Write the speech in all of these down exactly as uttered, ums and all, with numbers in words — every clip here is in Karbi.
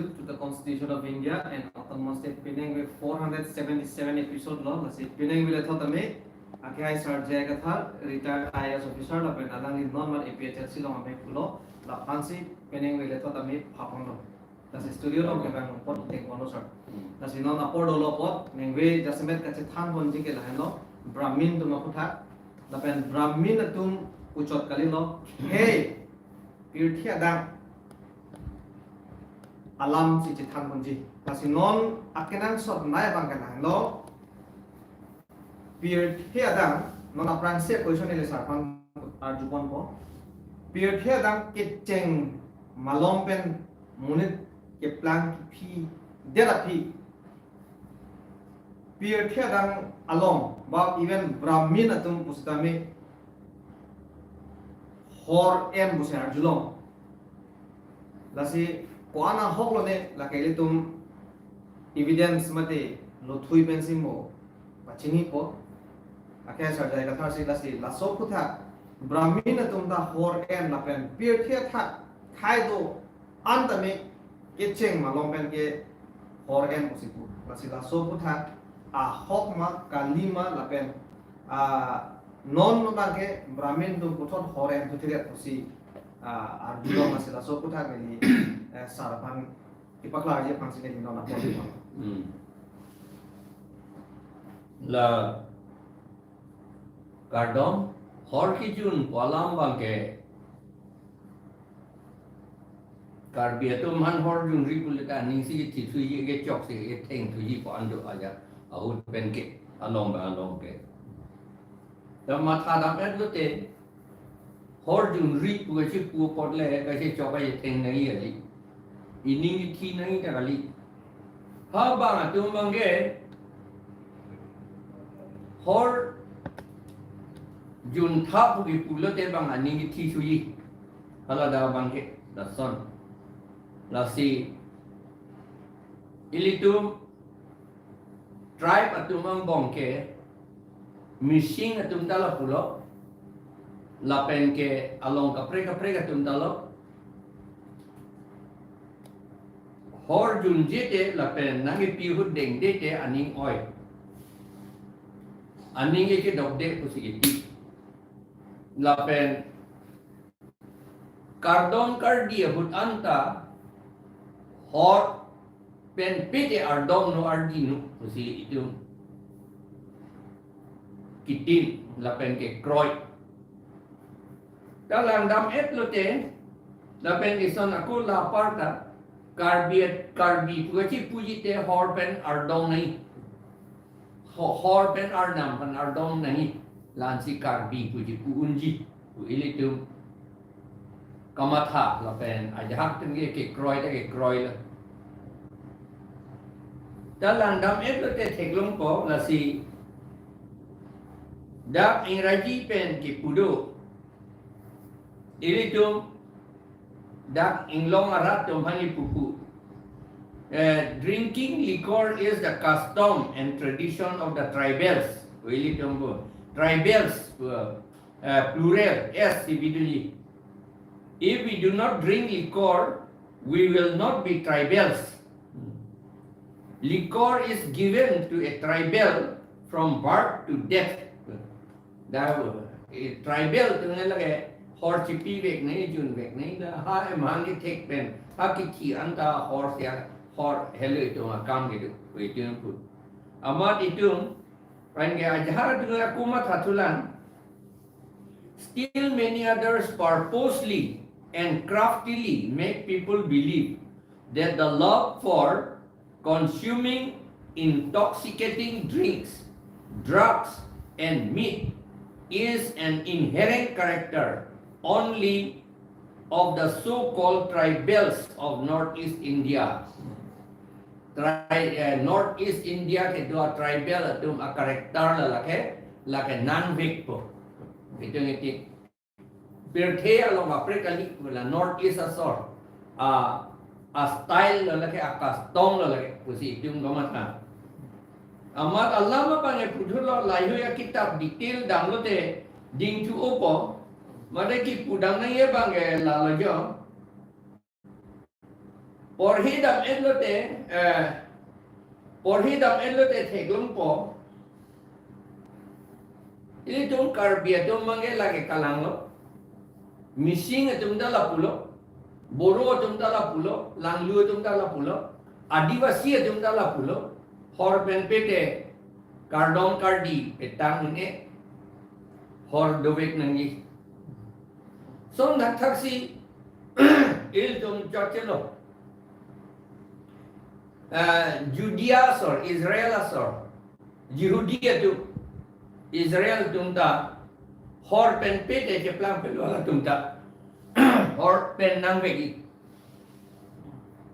to the Constitution of India and Autonomous State penang ve four hundred seventy-seven episode lo, lasi penang ve le thot tame, akehai Sir J I Kathar, retired I A S officer, lapen alangli non mar A P H L C along amei pulo, laphansi penang ve le thot tame phapon lo. Lasi studio along kevang apot tengkon lo sir. Hmm. Lasi non apor dolo apot, ningve jasemet kachethan ponji ke lahenlo, Brahmin atum aphuthak, lapen Brahmin atum puchot kalilo, hey, pirthe adang alamsi chethan ponji. Lasi non akenangsot nai abang ke lahenlo, pirthe adang, non aphrangsi question ili sir aphan arjuponpo. Pirthe adang kecheng malom pen monit keplang kephi det aphi, pirthe adang along, ba even Brahmin atum pusitame hor en pusi arjulong. Lasi ko-an ahok lone, lake ilitum evidence mate lothui pensi mo pachinipo. Akehai Sir J I Kathar si lasi laso aphuthak Brahmin atum ta hor en lapen pirthe athak khei do-an tame kecheng malom pen ke hor en pusi pu. Lasi laso aphuthak ahok ma, kali ma, lapen, ah, non abang ke Brahmin atum puthot hor en thuthedet pusi, ah, arjulong, lasi laso aphuthak neli, eh, sir aphan kepaklarji aphansi neli non apor. Hmm. La kardom, hor kejun pu alam abang ke Karbi atum aphan hor junri pule ta aning si thithuji, kechok si ketheng thuji pu an do aja, ahut pen ke along ba along ke. Ta matha dam-et lote, hor junri pu kachipu apot le kachechok kachetheng nangji kali, ining ithi nangji ta kali. Ha bang atum abang ke hor juntha pu kipu lote bang aning ithi suji. Hala dak abang ke lason. Lasi ilitum tribe atum angbong ke Mising atum ta lapulo, lapen ke along kaprek kaprek atum ta lo. Hor junje te lapen nangkepi ahut dengde te aning oi, aning ke dokde pusi kipi. Lapen kardom kardi ahut anta hor pen pete ardom no ardi no pusi itum kitin lapen kekroi. Ta langdam-et lote, lapen ison ako la apar ta Karbi, Karbi pu kachipuji te hor pen ardom nangji. Ho-, hor pen arnam pen ardom nangji. Lasi Karbi puji pu unji pu ilitum kamatha lapen ajahak atum ke kekroi ta kekroi lo. Ta langdam-et lote theklongpo, lasi dak Ingraji pen kipu do, ilitum dak inglong arat atum aphan kipu pu. Eh, drinking liquor is the custom and tradition of the tribals. Ilitum pu tribals, pu, eh, plural, S C B D G. If we do not drink liquor, we will not be tribals. Liquor is given to a tribal from birth to death. Da, eh, tribal atum lake hor chipivek nangji, junvek nangji, da ha emang kethek pen, ha kithi anta hor sia, hor helo itum akam kedo, itum pu. Amat itum, pen ke ajahak atum ako mathathulang. Still many others purposely and craftily make people believe that the love for consuming intoxicating drinks, drugs, and meat is an inherent character only of the so-called tribals of Northeast India. Tri-, eh, Northeast India kedo tribal atum a-character la lake, lake nangvekpo. Itum iti pirthe along kaprek kali, la Northeast asor a, a-style lo lake, a-custom lo lake pusi itum kamatha. Amat alam abang ke pudhulo, lahei akitap detail damlote dingthu-opo, mate kipu dam nangji abang ke lalo jo. Porhi dam-et lote, eh, porhi dam-et lote theklongpo. Ilitum Karbi atum abangke lake kalanglo. Mising atum ta lapulo. Boro atum ta lapulo. Langlu atum ta lapulo. Adivasi atum ta lapulo. Hor pen pete kardom kardi petang un-e. Hor dovek nangji. Lason thakthaksi ilitum chot chelo. Ah, Judea asor, Israel asor, Jihudi atum, Israel atum ta hor pen pete cheplangpelo, halatum ta hor pen nangvekji.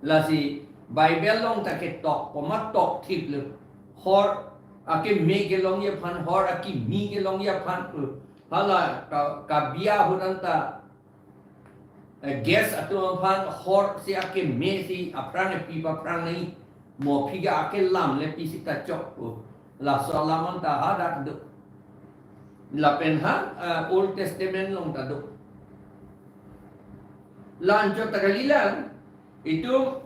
Lasi Bible along ta ketok, komat tokthiplo. Hor akeme kelongji aphan, hor akimi kelongji aphan, eh, hala ka, kabiya ahut anta, eh, guest atum aphan hor si akeme si aphrang epi paphrang nangji, mo aphi ke akelam le pisi ta chok, eh, laso alam anta hadak do. Lapen ha, eh, Old Testament along ta do. La-anchot ta kalilang, itum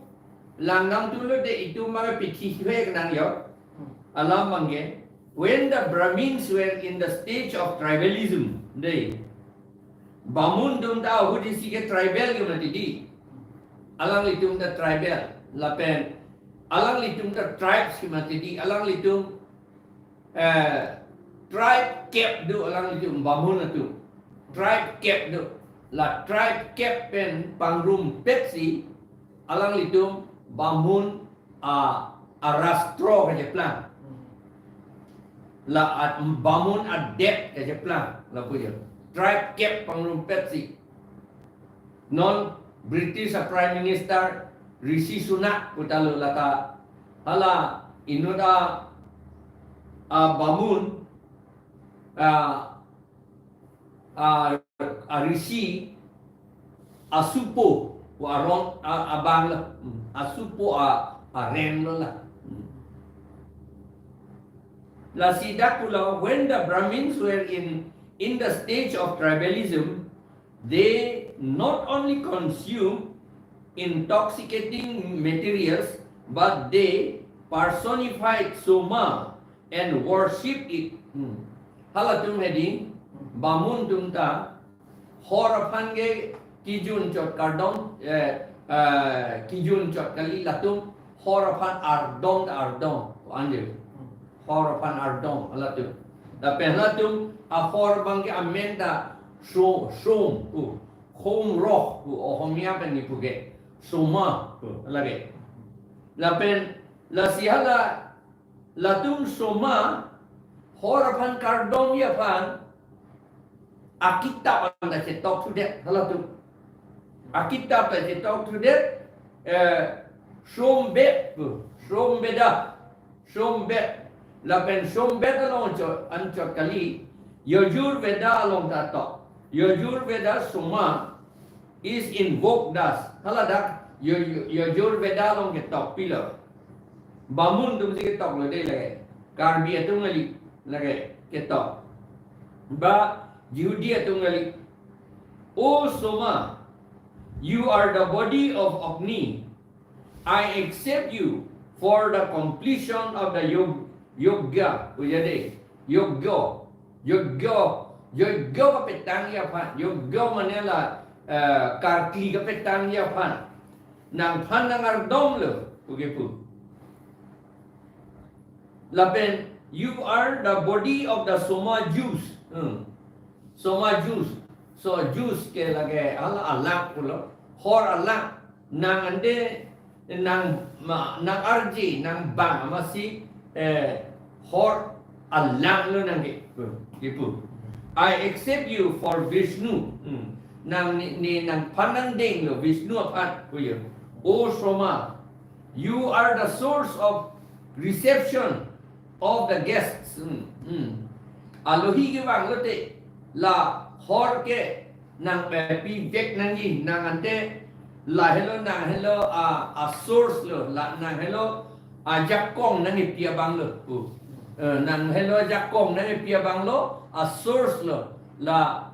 langdam thulo de itum mara pithi hek nang yo. Alam abangke, when the Brahmins were in the stage of tribalism, de, Bamun atum ta ahut isi ke tribal ke mati di. Alanglitum ta tribal. Lapen alanglitum ta tribes ke mati di. Alanglitum, eh, tribe kep do alanglitum Bamun atum. Tribe kep do. La tribe kep pen pangrumpetsi alanglitum Bamun a, arastro kacheplang. La a, Bamun adet kacheplang. Lapu jo. Tribe kep pangrumpetsi. Non British a Prime Minister Rishi Sunak putalo lata. Hala inut a, a Bamun, a, a, a Rishi, asupo, pu arong, a, abang la, hmm, asupo a, areng lo la. Hmm. Lasi dak pulo, when the Brahmins were in, in the stage of tribalism, they not only consume intoxicating materials, but they personified Soma and worship it. Hmm. Halatum hedi, Bamun atum ta, hor aphan ke kejun chot kardom, eh, eh, kejun chot kali, latum hor aphan ardom ta ardom, anjir. Hor aphan ardom, halatum. Lapen halatum, ahor abangke amen ta so, som, pu, som roh, pu, Ohomia pen ni puke, Soma, pu, lake. Lapen, lasi hala, latum Soma, hor aphan kardomji aphan, akitap anta chetok thudet, halatum. Akitap ta chetok thudet, eh, Som Bed, Som Beda, Som Bed, lapen Som Bed along chot, anchot kali, Yajur Veda along ta tok. Yajur Veda Soma is invoked thus. Haladak, Yo-, Yo-, Yajur Veda along ketok pilo. Bamun atum si ketok lo de lake. Karbi atum kali lake ketok. Ba Jihudi atum kali. O Soma, you are the body of Agni. I accept you for the completion of the yog-, yogya. Pu ya de. Yogyo. Yogyo. Yogyo kapetangji aphan. Yogyo mane la, eh, karkli kapetangji aphan. Nangphan nang-ardomlo, puke pu. Lapen, you are the body of the Soma Jews. Hmm. Soma Jews. So Jews ke lake hala alang pulo. Hor alang. Nang ante, nang ma, nang arje, nang bang amatsi, eh, hor alang lo nang ke. Hmm. Kipu. I accept you for Vishnu. Hmm. Nang ne, ne nangphan nangdenglo Vishnu aphan, pu ya. O Soma, you are the source of reception of the guests. Hmm, hmm. Alohi kevang lote, la hor ke nang, eh, pivek nangji, nang ante lahelo, nang helo a, a source lo, la nang helo ajakong nangkepi abang lo. Pu. Eh, nang helo ajakong nangkepi abang lo, a source lo, la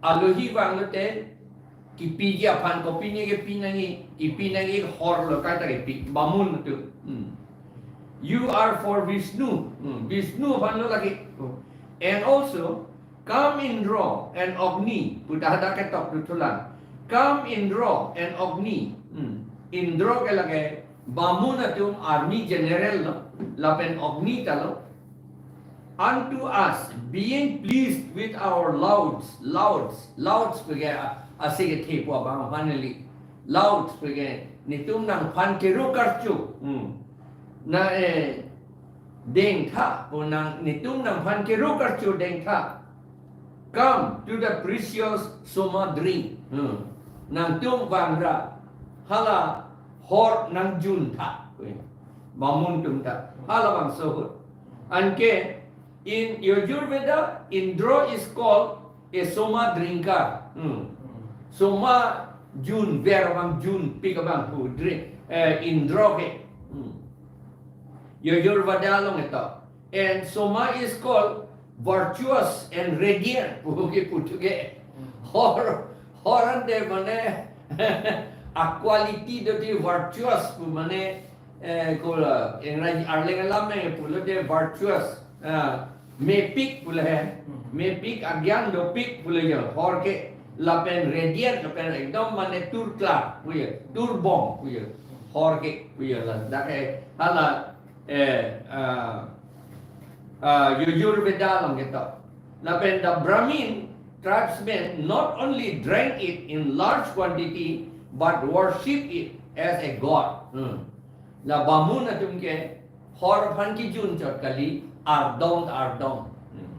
alohi vang lote, kipiji aphan kopine kepi nangji, kipi nangji hor lo kaita kepi, bamun atum. Hmm. You are for Vishnu. Hmm. Vishnu aphan lo lake. And also, come Indra and Agni. Pu ta hadak ketok tu thulang. Come Indra and Agni. Hmm. Indra ke lake bamun atum army general lo. Lapen Agni ta lo. Unto us, being pleased with our louds. Louds. Louds pu ke a-, asi kethe pu abang finally. Louds pu ke netum nangphan kero karcho. Hmm. Na, eh, dengtha pu nang netum nangphan kero karcho dengtha. Come to the precious Soma drink. Hmm. Nangtum vangra hala hor nangjuntha. Bamun atum ta. Halabangso ahut. Anke in Yajurveda, Indra is called a Soma drinker. Hmm. Soma junver abang, junpik abang pu drink, eh, Indra ke. Hmm. Yajurveda along ketok. And Soma is called virtuous and radiant. Pu ke pu tu ke. Hor, hor ante mane a quality do di virtuous pu mane, eh, ko la, Engraji arleng alam me pulo de virtuous. Ah, mepik pulo he. Hmm. Mepik, agyan dopik pulo ya. Hor ke lapen radiant lapen ekdom mane tur klar pu ya. Tur bom pu ya. Hor ke pu ya la. Dak he hala, eh, ah, ah, Yajurveda along ketok. Lapen the Brahmin tribesmen not only drank it in large quantity but worship it as a god. Hmm. La bamun atum ke hor aphan kijun chot kali, ardom ardom. Hmm.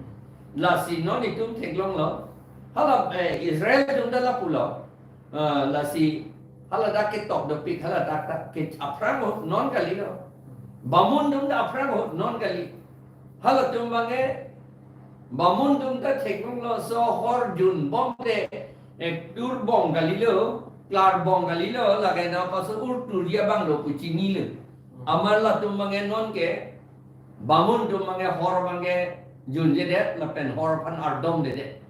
Lasi non itum theklonglo. Hala, eh, Israel atum ta lapulo. Ah, lasi haladak ketok dopik, haladak ta ke aphrang ahut non kalilo. Bamun atum ta aphrang ahut non kali. Halatum abang ke, bamun atum ta theklonglo, so hor junbom te, eh, tur bom kalilo, klar bom kalilo, lake nangpaso ur turji abang lo pu chinilo. Amat latum abang ke non ke, bamun atum abang ke hor abang ke junjedet, lapen hor aphan ardomdedet.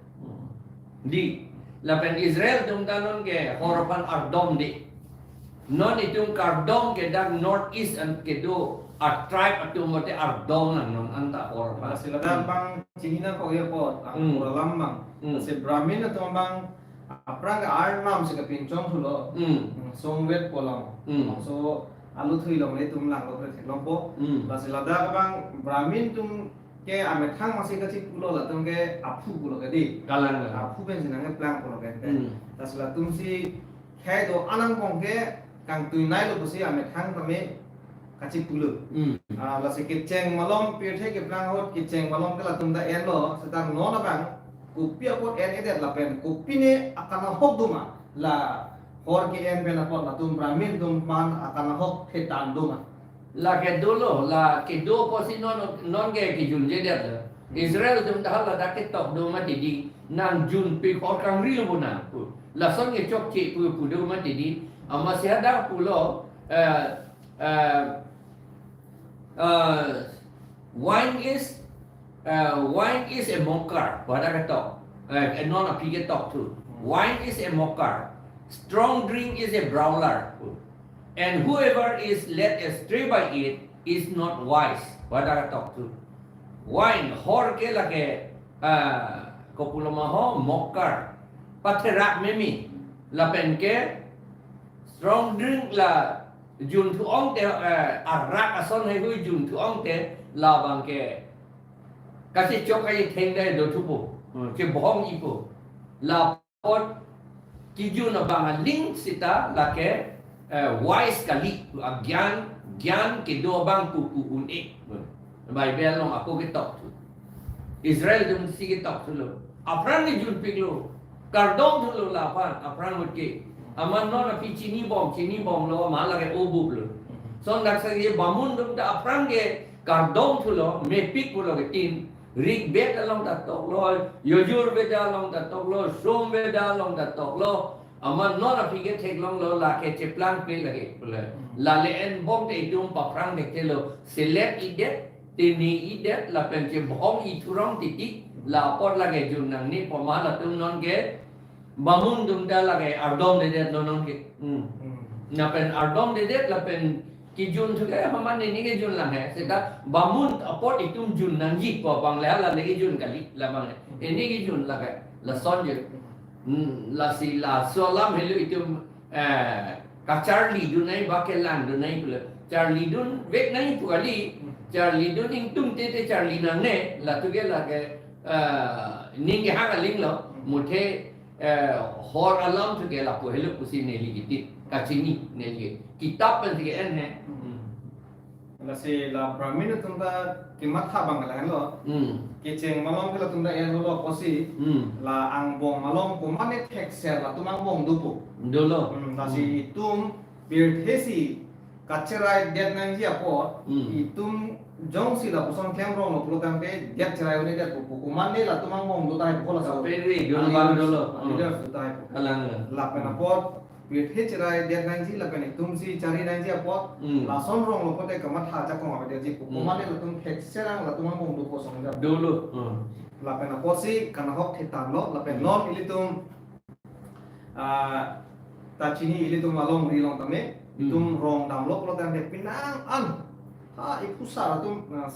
Di, lapen Israel atum ta non ke hor aphan ardomde. Non itum kardom ke dak North East an kedo a tribe atum mate ardom nang non anta hor aphan. Lasi ladak abang chinina kok ya po, ang Hmm. pura lam abang. Hmm. Lasi Brahmin atum abang aphrang ke arnam si kepinchong thulo. Hmm. Hmm, songvet polong. Hmm. So, alu thui longle atum langlo ke theklongpo. Hmm. Lasi ladak abang Brahmin atum ke amethang masi kachipulo, latum ke aphu pulo ke di. Kalang, kalang. Aphu pensi nangkeplang pulo ke. Hmm. Lasi latum si khei do-an angbong ke kangtuinei lo pusi amethang tame kachipulo. Hmm. Ah, lasi kecheng malom pirthe keplang ahut kecheng malom ke latum ta enlo, seta non abang kopi apot en-edet lapen kopine akanghok do ma, la hor ke-en pen apot latum Brahmin atum aphan akanghok thetan do ma. Lake dolo, la kedo apotsi non, non ke kijunjedet lo. Hmm. Israel atum ta haladak ketok do mati di, nangjunpik hor kangri lo bo nang pu. Lason ke chokche pu pu do mati di, amatsi hadak pulo, eh, eh, eh, wine is, eh, wine is a mocker. Pu hadak ketok. Eh, non aphi ketok thu. Wine is a mocker. Strong drink is a brawler. And whoever is led astray by it is not wise. Pu hadak ketok thu. Wine, hor ke lake, ah, kopulo ma ho, mocker. Patherak meme. Lapen ke strong drink la junthu ong te, eh, arak ason heihui junthu ong te, labang ke kachechok kaithengdai do thupo. Hmm, chebohong-ipo. La apot kijun abang aling seta lake, eh, wise kali, agyan, gyan kedo abang pu pu un-e. Bible along ako ketok thu. Israel atumsi ketok thulo. Aphrang ke junpiklo. Kardom thulo la aphan, aphrang ahut ke. Amat non aphi chinibom, chinibomlo, amat lake obuplo. Lason dak sa ye bamun atum ta aphrang ke kardom thulo, mepik pulo ke tin. Rigveda along ta toklo, Yajurveda along ta toklo, Somveda along ta toklo, amat non aphi ke theklonglo lake cheplangple lake pule. Lale enbom te itum paphrang thekthelo, selet-idet, tene-idet, lapen chebohong-i thurong titi, la apot lake jun nangne pu ma latum non ke, Bamun atum ta lake ardom dedet lo non ke. Hmm. Hmm. Lapen ardom dedet lapen kejun thu ke haman neli kejun lang he. Seta bamun apot itum jun nangji pu abang le hala neli kejun kali labang le. Hmm. Neli kejun lake lason je. Hmm, lasi laso alam helo itum, eh, kacharlidun nangji ba kelangdun nangji pulo. Charlidun vek nangji pu kali. Hmm. Charlidun ingtung tete charli nangne. Latum ke lake, eh, ning kehang aling lo. Hmm. Muthe, eh, hor alam thu ke lapu helo pusi neli kitit. Kachini neli. Kitap pen si ke-en he. Hmm. Lasi la Brahmin atum ta kematha abang lahenlo. Hmm. Kecheng malom ke latum ta enlo pusi. Hmm. La angbong malom komatne thekser latum angbong dopo. Dolo. Hmm, lasi Hmm. itum pirthe si kacherai det nangji apot, Hmm. itum jongsi lapuson klem ronglo pulo tangte det cherai un-edetpo pu komatne latum angbong do tahai pu laso. Kaperi, dolo, Ah, bang leaders. dolo. Ah, Hmm. leaders do tahai pu. Kalang lo. Lapen Hmm. apot pirthe cherai det nangji lapen itum si chari nangji apot, Hmm. lason ronglo pulote kamatha ajakong avedetji pu. Hmm. Komatne latum thekser ang latum angbong dopo song jam. Dolo. Hmm. Lapen apotsi kanahok thetan lo, lapen Hmm. non ilitum, ah, ta chini ilitum alongri along tame, Hmm. itum rong damlo pulo tangte penang an. Ha, iphusar atum, ah,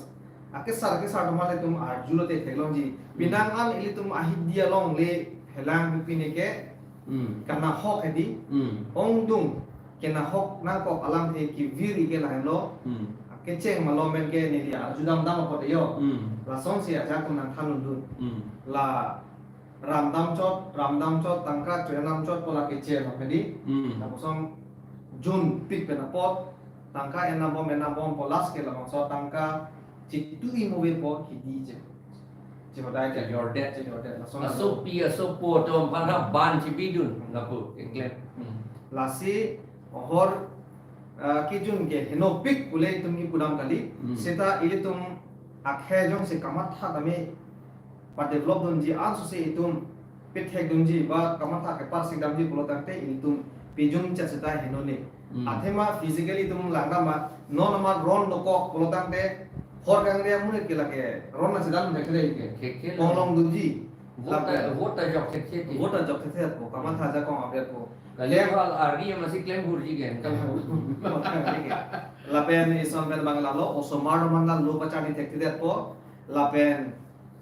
akesar akesar atum le itum arjulo te theklongji. Hmm. Penang an ilitum ahidi along le helang pipine ke Hmm. kanahok hedi. Hmm. Ongdung kenahok nangkok alamthe kevir ke lahenlo. Hmm. Kecheng malom pen ke neli arju dam dam apot yo. Hmm. Lasonsi ajakong nangthandundun. Hmm. La ram damchot, ram damchot, tangka cho-en damchot pu la kecheng lo hedi. Hmm. Lapuson junpik pen apot, tangka en dambom, en dambom pu last ke labangso tangka chitu-i mo ve pu hidi che. Chehodai ke. Chejordet. Chejordet. Lason Asopi, asopo atum aphan ha ban chibidun. Lapu, keklem. Hmm. Lasi hor, ah, kejun ke henopik pule itum kipu dam kali. Hmm. Seta ilitum akhei jongsi kamatha tame pa-develop dunji ansose itum pithek dunji ba kamatha keparsik damji pulo tangte itum pejun chat seta henone. Hmm. Athema physically itum langdam ma non amat ron dokok pulo tangte hor kangri amonit ke lake ron nangchedan thekthe ke. Thekthe lo. Konglong dunji. Vote ta, Lapen vote ta jok thekthe ti. Vote ta jok thekthe po, kamatha ajakong avedetpo. Kali Klem- hal ari masi klem hurji gen. Klem hurji gen. Lapen ison pen bang lalo, osomar atum aphan lo pacharli thekthedetpo. Lapen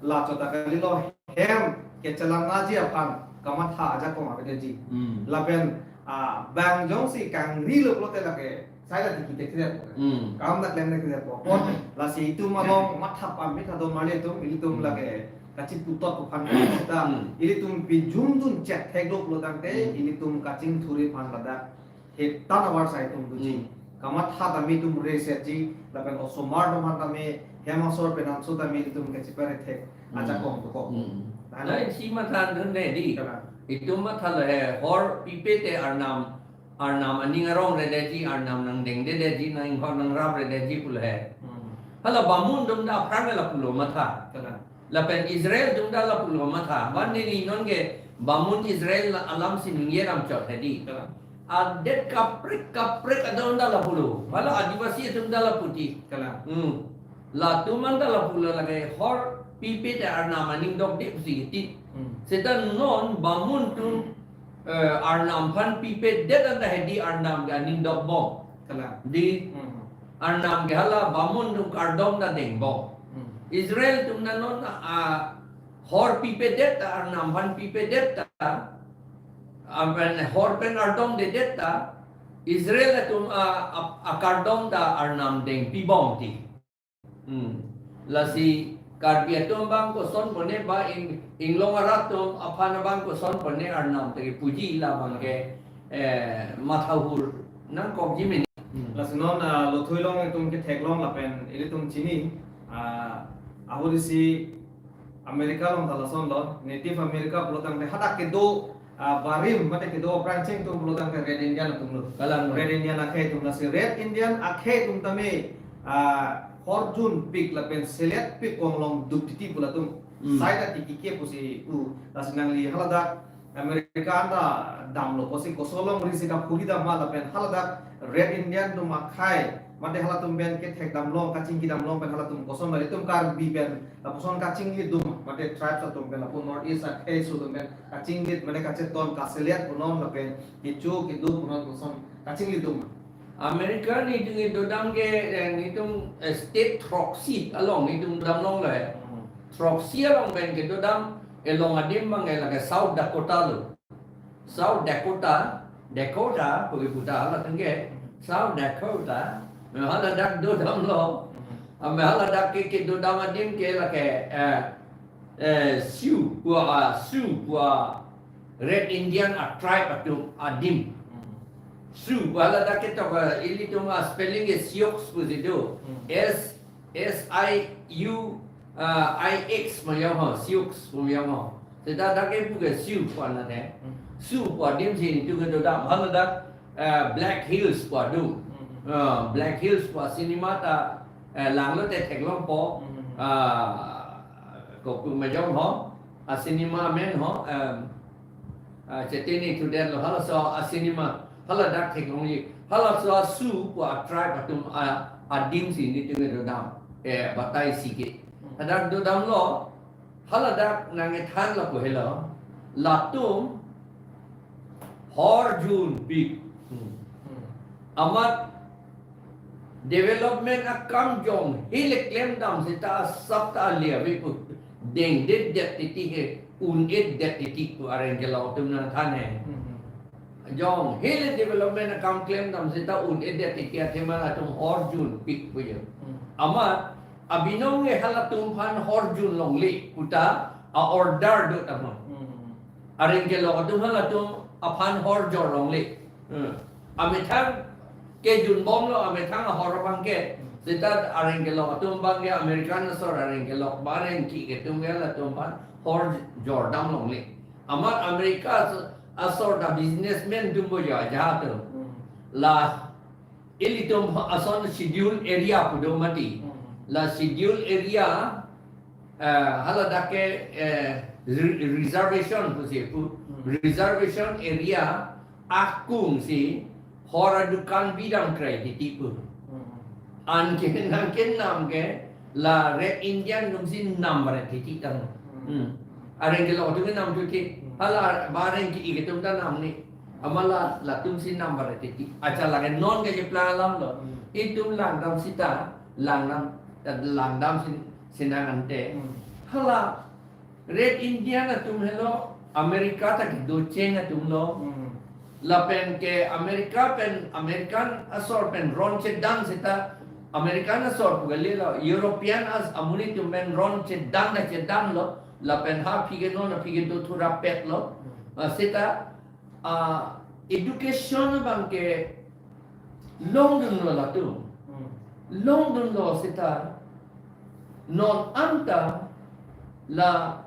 la chot ta kalilo hem kechelang nangji aphan kamatha ajakong avedetji. Hmm. Lapen, ah, bang jongsi kangrilo pulote lake sai la tiki thekthedetpo. Hmm. Kam ta klem thekthedetpo. Apot lasi itum along matha pamit hado mali itum, ilitum Hmm. lake kachiputot aphan seta Hmm. ilitum pejun dun chet theklo pulo tangte Hmm. ilitum kachingthurji aphan ladak hetan avarsai itum doji. Hmm. Kamatha tame itum resetji, lapen osomar atum aphan tame, hem asor pen anso tame itum kachipare thek Hmm. ajakong dokok. Hmm. Lahenlo. Nai si matha dunde di. Kalang. Itum matha lo he, hor pipe te Arnam, Arnam aning arongredetji, Arnam nangdengdedetji, nang hor nangrapredetji pulo he. Hmm. Hala bamun atum ta aphrang ke lapulo matha. Kalang. Lapen Israel atum ta lapulo matha. Van neli non ke bamun Israel alam si ningje damchot hedi. Kalang. Adet kaprek kaprek atum ta lapulo. Hala Adivasi atum ta lapu ti. Kalang. Hmm. Latum an ta lapulo lake hor pipe te Arnam aning dokde pusi ti. Hmm. Seta non bamun atum, eh, Arnam aphan pipedet anta hedi Arnam ke aning dokbom. Kalang. Di Hmm. Arnam ke hala bamun atum kardom ta dengbom. Hmm. Israel atum ta non, ah, hor pipedet ta Arnam aphan pipedet ta, apen hor pen ardomdedet ta, Israel atum a, a, akardom ta Arnam dengpibom ti. Hmm. Lasi Karbi atum abang koson pone ba ing, inglong arat atum aphan abang koson pone Arnam ta kepuji labang ke, eh, mathahur nangkokji mene. Hmm. Lasi non, ah, lothui along itum ketheklong lapen ilitum chini, ah, ahut isi America along ta lasonlo, Native America pulo tangte hadak kedo, ah, barim mate kedo aphrang cheng atum pulo tangte Red Indian atumlo. Kalang. Red Indian akhei atum, lasi Red Indian akhei atum tame, ah, horjunpik lapen seletpik konglong dup titi pu latum. Hmm. Sai ta tiki ke pusi pu, lasi nangli haladak America anta damlo pusi koson alongri si kaphuri dam ma lapen haladak Red Indian atum akhei Mate halatum pen kethek damlong, kachingki damlong pen halatum koson, mate itum Karbi pen lapuson kachinglidun, mate tribes atum pen, lapu North East akhei aso atum pen kachinglit, mate kacheton kaselet punon lapen kecho kedo punon koson kachinglidun. America nelitum kedodam ke, eh, nelitum, eh, state throksi along nelitum damlonglo. Hmm. Throksi along pen kedodam, eh, along adim abang, eh, lake South Dakota lo. South Dakota, Dakota, kopi puta latum ke, South Dakota, eh, haladak dodamlo. Hmm. Ame haladak ke, kedodam adim ke lake, eh, eh, Sioux pu a, Sioux pu a Red Indian a tribe atum adim. Hmm. Sioux pu haladak ketok, eh, ilitum a spelling ke Sioux pusi do. Hmm. S, S I U, ah, I X pu ma jong ho, Sioux pu ma jong ho. Seta dak kepu ke Sioux pu anat he. Hmm. Sioux pu adim si nelitum kedodam. Haladak, eh, Black Hills pu adu. Hmm. Ah, Black Hills pu a cinema ta, eh, langlote theklongpo. Hmm. Ah, kopi ma jong ho, a cinema amen ho, em, ah, chetini thudetlo, halaso a cinema, haladak theklongji, halaso a Sioux pu a tribe atum a, adim si nelitum kedodam, eh, batai si ke. Hadak dodamlo, haladak nangkethan lapu helo, latum horjunpik. Hmm. Hmm. Amat development akam jong hile klemdam seta asap ta alia ve pu, dengdedet titi he, un-edet titi pu areng kelok atum nangthan he. Hmm. Jong hile development akam klemdam seta un-edet titi athema latum horjunpik pu jo. Hmm. Amat abinong ke halatum aphan horjun longle puta a order do tama. Hmm. Areng kelok atum halatum aphan horjor longle. Hmm. Amethang kejunbomlo, amethang ahor abang ke. Hmm. Seta areng kelok atum abang ke, American asor areng kelok, bareng ki ketum ke latum aphan horjor dam longle. Amat America as-, asor ta businessman atum bo jo aja atum. Hmm. La ilitum ason schedule area pu do mati. Hmm. La schedule area, eh, haladak ke, eh, re-, reservation pusi pu. Hmm. Reservation area akung si hor adukan bidam krai titi pu. Hmm. Anke nangkenam ke la Red Indian atum si nam ret titi tang. Hmm. Hmm. Areng kelok atum kenam titi. Hmm. Hala bareng ki-ik atum ta namne. Amat la, latum si nam ret titi. Acha lake non kacheplang alamlo. Hmm. Itum langdam seta, langdam, langdam si, sinang ante. Hmm. Hala Red Indian atum helo, America ta kedocheng atumlo. Hmm. Lapen ke America pen, American asor pen ron chedang seta, American asor pu kalilo, European as amonit atum pen ron chedang ta chedanglo, lapen ha aphi ke non aphi ke do thurapetlo. Hmm. Ah, seta, ah, education abang ke longdunlo latum. Hmm. Longdunlo seta non anta la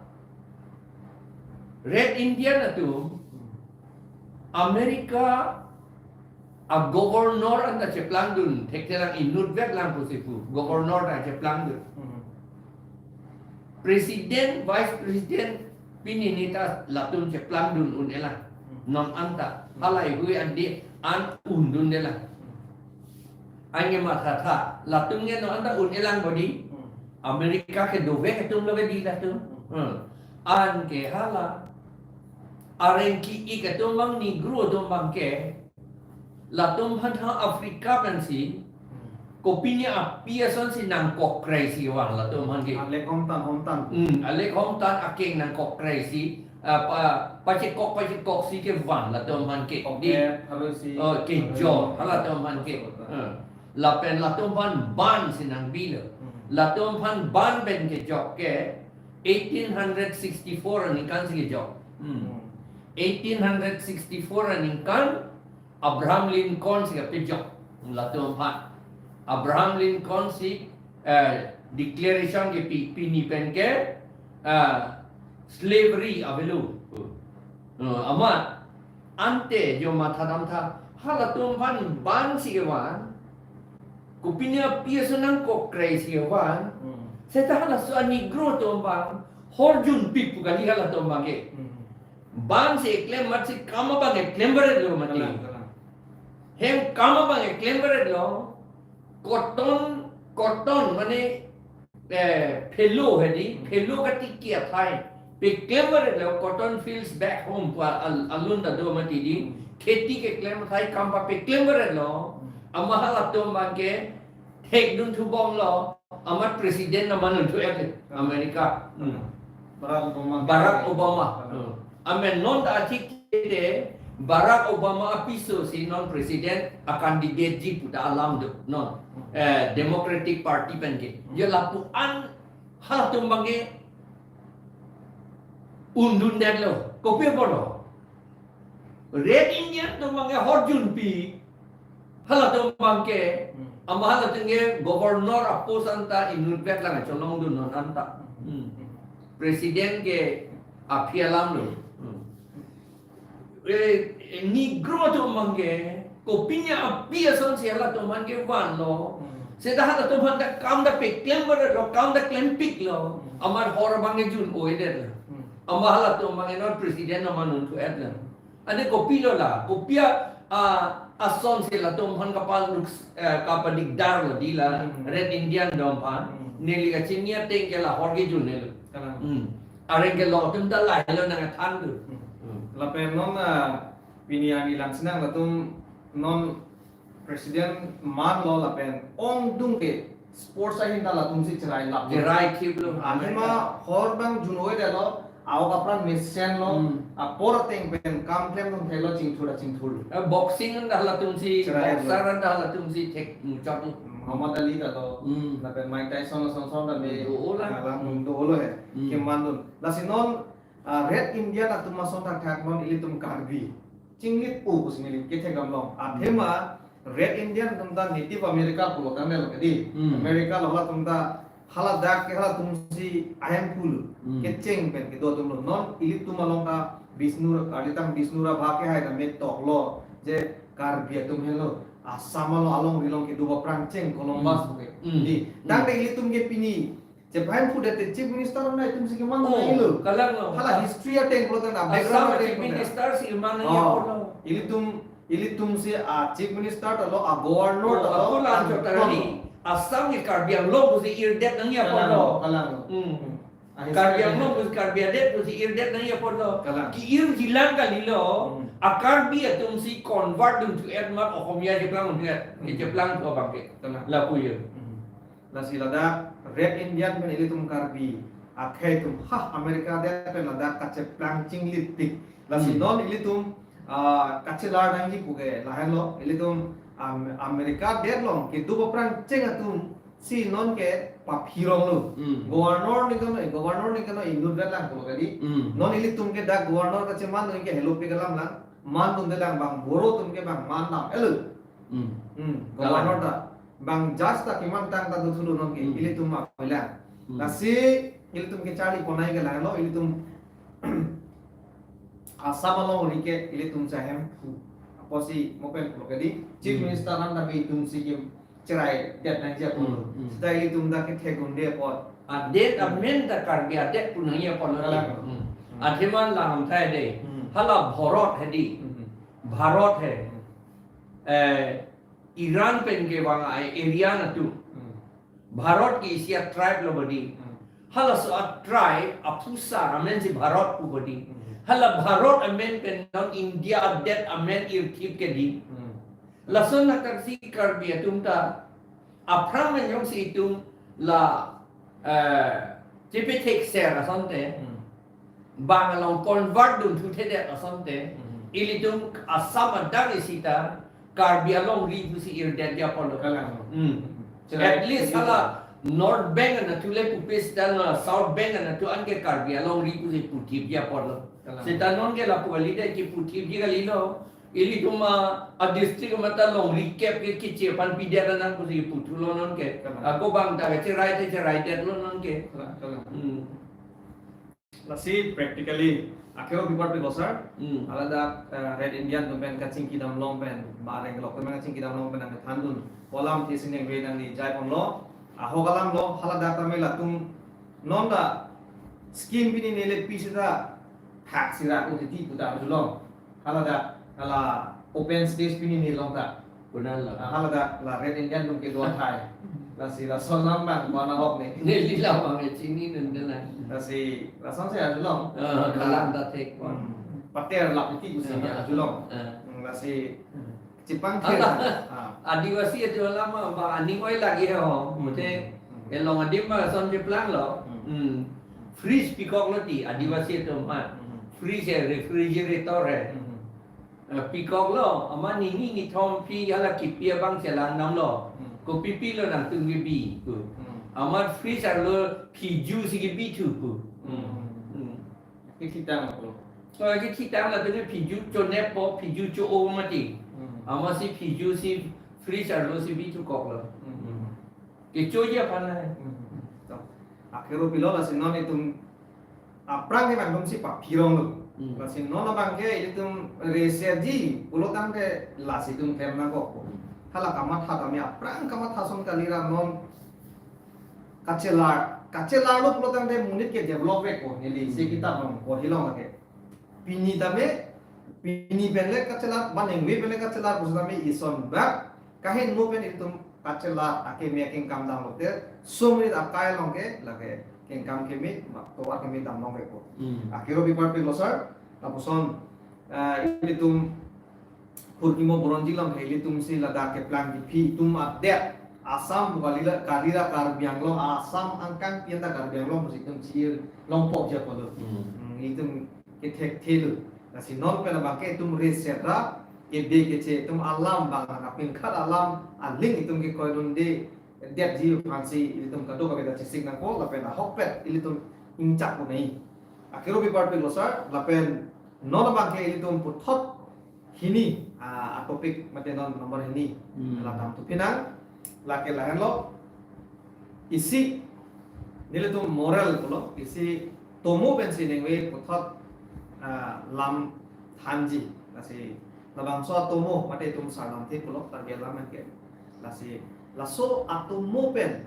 Red Indian atum America a governor anta cheplangdun thekthelang, inutvet lang pusi pu, governor ta cheplangdun. Hmm. President, vice president, pini nita latum cheplangdun un-elang. Hmm. Non anta, hmm, halahei hui andi an undundelang. Hmm. Anke mathatha, latum ke non anta un-elang bodi, hmm, America kedovek atumlo ke di latum. Hmm. Hmm. Anke hala, areng ki-ik atum abang, Negro atum abang ke, latum aphan ha Africa pensi, hmm, kopine api asonsi nangkok krai si vang latum aphan ke. Alek hongtan hongtan. Hmm, alek hongtan akeng nangkok krai si, ah, pa, pachekok pachekok si kevang latum aphan ke. Oke, di, harus si, oh, kejor, harus si, halatum aphan ke. Betul, betul. Hmm. Lapen latum aphan ban si nangbilo. Hmm. Latum aphan ban pen kejok ke eighteen hundred sixty-four aningkan si kejok. Hmm. Hmm. Eighteen hundred sixty-four aningkan Abraham Lincoln si kapejok latum aphan. Abraham Lincoln si, eh, declaration kepi, pini pen ke, eh, slavery avelo. Eh, amat ante jo mathadamtha, halatum aphan ban si kevang, kopine api ason nangkok krai si kevang. Hmm. Seta halaso a-Negro atum abang horjunpik pu kali halatum abang ke. Hmm. Ban si eklem amat si kam abang eklem varetlo mati. Kalang, kalang. Hem kam abang eklem varetlo. cotton, cotton mane, eh, phelo hedi, phelo katiki athai. Peklem varetlo, cotton fields back home pu al-, alun ta do mati di. Kheti keklem athai kam papeklem varetlo. Amat halatum abangke thekdun thubomlo. Amat president aman unthu-et America. Hmm. Barack Obama. Barack Obama. Hmm. Amen non ta athik kede Barack Obama apiso si non president a candidate ji pu ta alam do non. Eh, Democratic Party pen ke. Je lapu-an halatum abangke undundetlo. Kopi apotlo? Red Indian atum abangke horjunpi. Halatum abangke, hmm, amat halatum ke governor a-post anta inutvet lang cholongdun non anta. Hmm. President ke aphi alam lo. Hmm. Eh, Negro atum abangke, kopi api asonsi halatum abangke vanlo. Hmm. Seta halatum abangke kam ta peklem varetlo, kam ta klempiklo. Hmm. Amat hor abangke jun-oidet lo. Hmm. Amat halatum abangke non president aman unthu-et lo. Ane kopilo la, kopi a, a, asonsi latum aphan kapal nuk, eh, kapadikdarlo di la, hmm, Red Indian atum aphan, hmm, neli kachini ateng ke la hor kejun nelo. Kalang. Hmm. Areng kelong atum ta lahelo nangthan do. Hmm. Hmm. Lapen non, ah, pini ani langsinang latum non president manlo lapen ongdung ke sports ahin ta latumsi cherai lap. Cherai thiplo. Athema hor abang jun-oidetlo, a-ok apran mesenlo, hmm, apor ateng pen kam klemdun theklo chingthur chingthur. Eh, boxing anta latumsi, cherai boxer anta latumsi thek muchotlo. Muhammad Ali ta lo, hmm, lapen Mike Tyson ason ason ta me, hmm, do-o la. Alang, hmm, do-o lo he. Hmm. Kemandun. Lasi non, ah, Red Indian atum ason thakthak non ilitum Karbi chinglit pu pusi neli kethekdamlong. Athema Red Indian atum ta Native America pulo tangdetlo kedi. Hmm. America lo halatum ta haladak ke halatumsi ahemphu lo. Hmm. Kecheng pen kedo atum lo. Non ilitum along ta Bishnu, kalitang Bishnu Rabha ke hai ta metoklo. Je Karbi atum helo. Assam along alongri along kedo aphrang cheng Columbus, hmm, puke. Hmm. Di, hmm, tangte ilitum ke pini chepahemphudet te Chief Minister nangtum si keman, oh, nanglo. Kalang lo. Hala history ateng pulo tangte, Assam background ateng Chief pulo tangte. Minister si keman nangji, oh, apotlo. Ilitum, ilitumsi a Chief Minister ta lo, a Governor, oh, ta lo, ako lang anton chot tanglo. Assam ke Karbi Anglong pusi irdet nangji, kalang, apotlo. Kalang. Hmm. Ah, history Karbi Anglong ateng pusi, Karbi adet pusi irdet nangji, apotlo. Kalang. Ki-irji lang kalilo. Hmm. A Karbi atumsi convert dunthu-et amat Ohomia cheplang dunthu-et. Hmm. Kecheplang thu abangke. Kalang. Lapu ya. Hmm. Lasi ladak Red Indian pen ilitum Karbi akhei atum, ha, America adet pen ladak kacheplang chinglitpik. Lasi, hmm, non ilitum, ah, kachelar nangji puke lahenlo, ilitum Am-, America adet along kedo aphrang cheng atum si non ke paphi rong lo. Hmm. Governor ni kano, governor ni kano inutvet lang pulo kedi. Hmm. Non ilitum ke dak governor kacheman non ke helopik alam lang. Mandunde lang bang Boro atum ke bang mandam-etlo. Hmm. Hmm. Kalang. Governor ta. Bang judge ta kemantang ta dothulo non ke, hmm, ilitum ma bilang. Hmm. Lasi ilitum kecharli ponnai ke lahenlo, ilitum Assam alongri ke ilitum si ahemphu. Apotsi mo pen pulo kedi, Chief, hmm, Minister anta me itumsi kecheraidet nangji apotlo. Hmm, hmm. Seta ilitum dak kethekdunde apot. Adet, hmm, amen ta Karbi adet pu nangji apotlo. Kalang. Hmm. Hmm. Athema lang thai de. Hmm. Hala Bharat hedi. Hmm. Bharat he. Hmm. Eh, Iran pen kevang a-area atum. Hmm. Bharat ke isi a-tribe lo bodi. Hmm. Halaso a-tribe aphusar amensi Bharat pu bodi. Hmm. Hala Bharat amen pen non India adet amen irthip kedi. Hmm. Lason atarsi Karbi atum ta aphrang pen jongsi itum la, eh, chepethekser asonte. Hmm. Bang along convert dunthuthedet asonte, mhm, ilitum Assam adang isi ta Karbi alongri pusi irdetji apotlo. Kalang. Hmm. Chira-, at least isi hala North Bank anatthu le pupe seta la South Bank anatthu anke Karbi alongri pusi puthipji apotlo. Kalang. Seta non ke lapu kalidet kiputhipji kalilo. Ilitum a, a-district amat ta longri kep ke kiche aphan pidet nang pusi puthulo non ke. Kalang. Ako bang ta ke cherai te cheraidetlo non ke. Kalang, kalang. Hmm. Lasi practically, akheo bipar pe gosar, hmm, hala dak, eh, Red Indian atum pen kachingki damlong pen, ba areng kelok atum pen kachingki damlong pen nangthandun, kolam ti sining ve nangli jaiponlo, ahok alam lo, hala dak tame latum, non ta scheme pini nele pi seta, thak sira ko titi puta dulong, hala dak, hala open space pini nelong ta. Konatlo? Ah, hala dak la Red Indian atum kedo athai. Lasi lason alam abang ko-an ahok ne. Neli la abang chini nunda la. Lasi lason si arjulong. Ah, kalang ta thek ko. Hmm. Pater lap iti pusi arjulong. Ah. Hmm, lasi chepangthir. Ala. Ah. Adivasi atum alam abang aning oi lagi ho. Hmm. Mute, hmm, elong adim ma son cheplanglo. Hmm. Hmm. Fridge pikoklo ti, Adivasi atum ah. Hmm. Fridge hai, refrigerator hai. Hmm. Eh, pikoklo, amat nini nithom aphi hala kipi abang chelang damlo. Hmm. Kopi pilo nangtum kebi pu. Hmm. Amat fridge arlo phiju si kebithu pu. Hmm. Hmm. Kethitang lo. So, kethitang latum ke phiju chonep po, phiju cho-o mati. Hmm. Amatsi phiju si fridge arlo si bithukoklo. Hmm. Kechoji aphan nai. Hmm. To. Akhero pilo lasi non itum aphrang ke nangtum si paphironglo. Hmm. Lasi non abang ke itum research ji pulo tangte lasi itum klem nangkok. Hala kamatha tame aphrang kamatha ason kalira non kachelar, kachelarlo pulo tangte monit ke develop vek ko neli si, hmm, kitab along pori long lake. Pini tame, pini pen le kachelar, ba ningve pen le kachelar pusitame ison bak kaheno pen itum kachelar akeme akengkam damlote, somrit akai along ke lake kengkam keme, ma tovar keme damlong vek ko. Hmm. Akhero pi parpiklo sir, lapuson, eh, ilitum Phurkimo Buronji along ke ilitum si ladak keplang kephi itum adet Assam pu kalila, kalira Karbi Anglong, Assam angkang pian ta Karbi Anglong pusi itum chilongpo ji apotlo. Hmm. Hmm, itum kethekthelo. Lasi non pen abang ke itum research ra kebe keche itum alam abang, apin khat alam aling itum kekoidunde detji aphansi itum kadokave ta chesik nangpo lapen ahokpet ilitum ingchak unai. Akhero pi parpiklo sir, lapen non abang ke ilitum puthot hini, ah, a-topic mate non number hini. Hmm. La damthu pinang, lake lahenlo, isi nelitum moral pulo, isi atomo pensi ningve puthot, ah, lam thanji. Lasi labangso atomo mate itum sarlamthe pulo, Karbi alam ke. Lasi laso atomo pen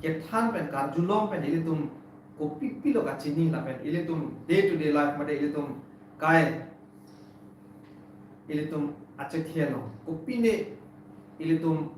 kethan pen karjulong pen ilitum kopi pilo kachini lapen ilitum day to day life mate ilitum kai ilitum achethe along kopine ilitum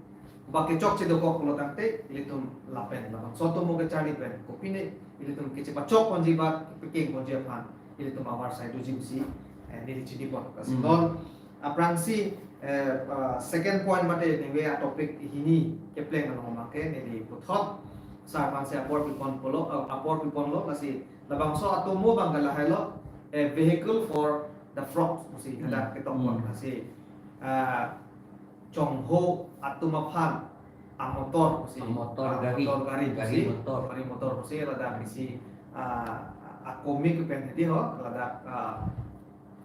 ba kechokche dokok pulo tangte ilitum lapen labangso atomo kecharli pen kopine ilitum kechepachok ponji ba kepekeng ponji aphan ilitum avar sai doji pusi, eh, neli chinipon. Lasi, hmm, non aphrangsi, eh, ah, second point mate ningve a-topic hini kepleng along abang ke neli puthot sir aphansi apor pipon pulo, eh, apor piponlo, lasi labangso atomo abang ke lahailo, a vehicle for the frogs pusi, hmm, hadak ketok pon, hmm, lasi, ah, chongho atum aphan amotor pusi, amotor, ah, gari, motor gari, gari pusi, motor, gari motor pusi ladak isi, ah, a-comic pen hedi ho ladak, ah,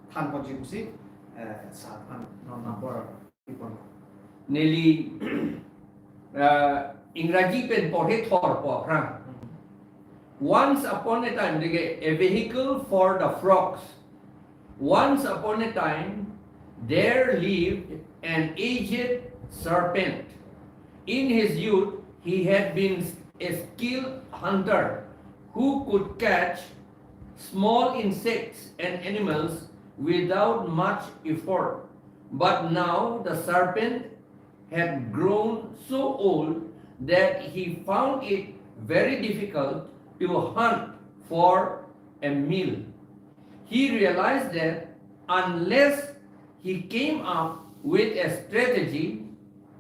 than ponji pusi, eh, sir aphan non apor pipon. Neli, uh, Ingraji pen porhe thorpo aphrang. Hmm. Once upon a time, deke, a vehicle for the frogs. Once upon a time, there lived an aged serpent. In his youth, he had been a skilled hunter who could catch small insects and animals without much effort. But now the serpent had grown so old that he found it very difficult to hunt for a meal. He realized that unless he came up with a strategy,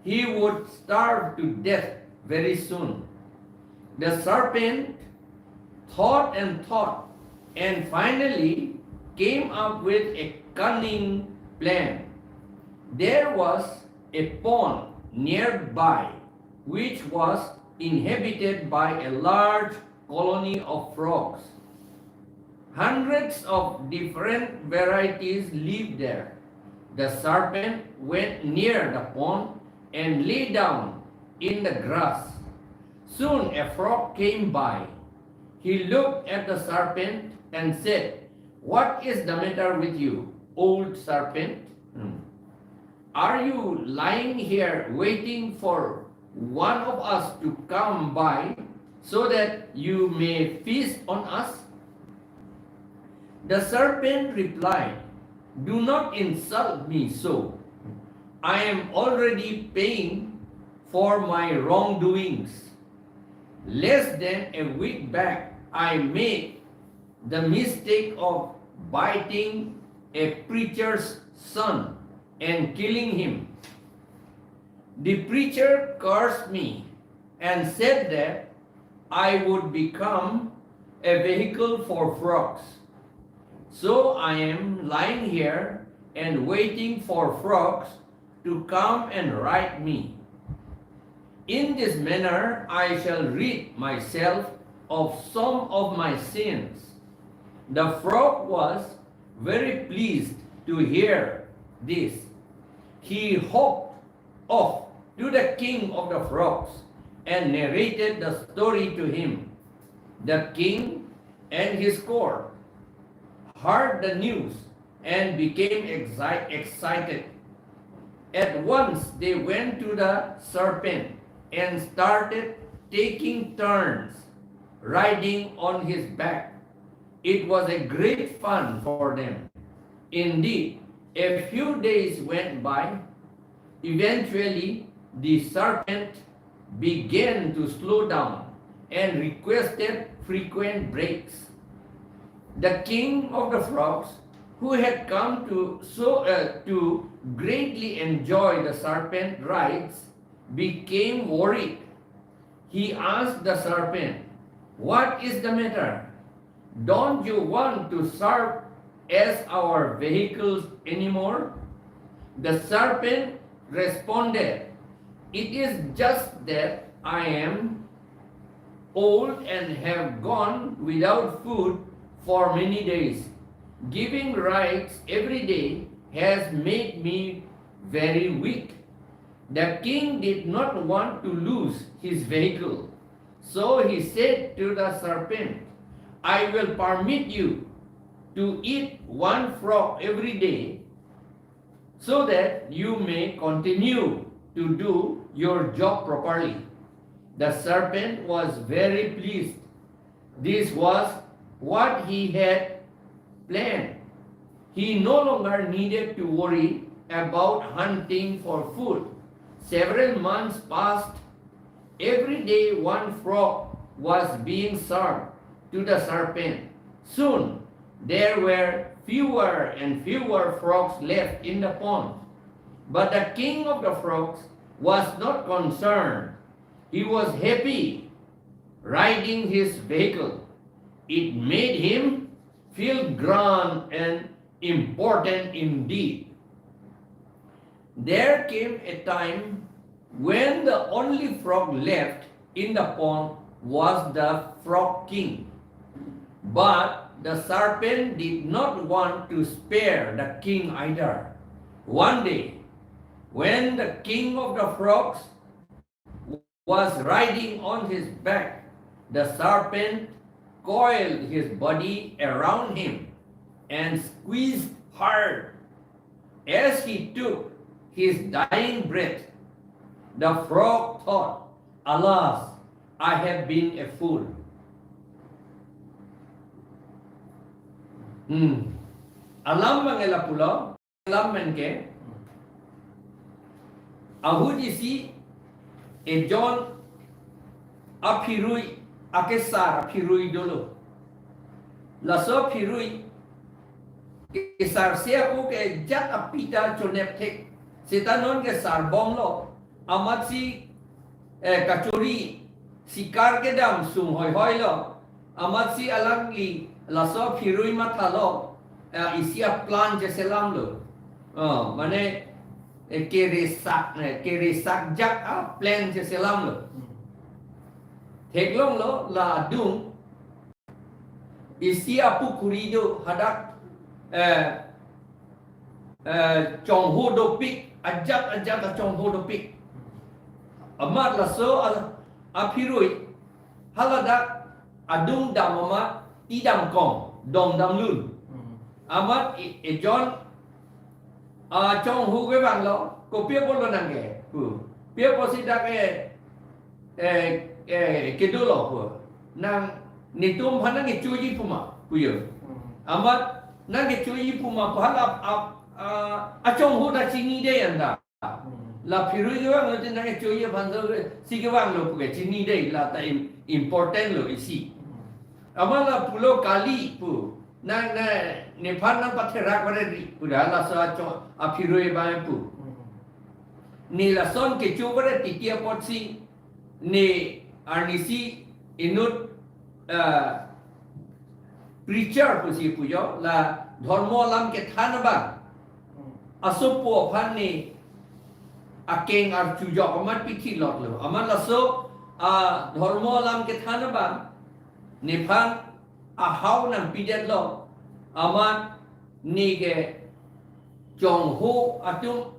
he would starve to death very soon. The serpent thought and thought and finally came up with a cunning plan. There was a pond nearby which was inhabited by a large colony of frogs. Hundreds of different varieties lived there. The serpent went near the pond and lay down in the grass. Soon a frog came by. He looked at the serpent and said, "What is the matter with you, old serpent? Hmm. Are you lying here waiting for one of us to come by so that you may feast on us?" The serpent replied, "Do not insult me so. I am already paying for my wrongdoings. Less than a week back, I made the mistake of biting a preacher's son and killing him. The preacher cursed me and said that I would become a vehicle for frogs. So I am lying here and waiting for frogs to come and ride me. In this manner I shall rid myself of some of my sins. The frog was very pleased to hear this. He hopped off to the king of the frogs and narrated the story to him. The king and his court heard the news and became exi- excited. At once they went to the serpent and started taking turns riding on his back. It was a great fun for them. Indeed, a few days went by. Eventually, the serpent began to slow down and requested frequent breaks. The king of the frogs, who had come to so uh, to greatly enjoy the serpent rides, became worried. He asked the serpent, "What is the matter? Don't you want to serve as our vehicles anymore?" The serpent responded, "It is just that I am old and have gone without food for many days. Giving rides every day has made me very weak." The king did not want to lose his vehicle, so he said to the serpent, "I will permit you to eat one frog every day so that you may continue to do your job properly." The serpent was very pleased. This was what he had planned. He no longer needed to worry about hunting for food. Several months passed. Every day one frog was being served to the serpent. Soon there were fewer and fewer frogs left in the pond. But the king of the frogs was not concerned. He was happy riding his vehicle. It made him feel grand and important indeed. There came a time when the only frog left in the pond was the frog king. But the serpent did not want to spare the king either. One day, when the king of the frogs was riding on his back, the serpent coiled his body around him and squeezed hard. As he took his dying breath, the frog thought, "Alas, I have been a fool." Hmm. Alam abang lapulo, alam abang ke. Ahut isi ejon aphirui, akesar aphirui dolo. Laso aphirui kesarse ako ke ajat apita chonep thek. Seta non kesar bomlo. Amatsi, eh, kachori, sikar kedam sung hoihoi lo. Amatsi alangli laso aphirui mathalo, eh, isi aplan cheselamlo. Oh, mane, eh, keresak, eh, keresak jak aplan cheselamlo. Theklonglo la adung isi apukhuri do hadak, eh, eh, chongho dopik, ajat ajat achongho dopik. Amat laso a-, aphirui haladak adung dam amat tidam kong, dong damlun. Hmm. Amat e-, ejon achongho kevanglo, kopi apotlo nang ke pu. Pi apotsi dak e, eh, eh, kedolo pu. Nang netum aphan nangkechoji puma pu yo. Hmm. Amat nangkechoji puma pu hala ap, ap, ah, achongho ta chinidetji anta. Hmm. La phirui kevang lo, tinang kechoji aphan so si kevang lo pu ke chini dei, la ta im-, important lo isi. Hmm. Amat la pulo kali pu. Na, na, nephan nangpatherak pare ri pu da laso acho-, aphirui abang pu. Hmm. Ne lason kecho pare titi apotsi ne arnisi inut, ah, preacher pusi pujo, la dhormo alam kethan abang. Hmm. Asopo aphan ne akeng archujok amat pithi lotlo. Amat laso, ah, dhormo alam kethan abang nephan ahau nangpidetlo. Amat ne ke chongho atum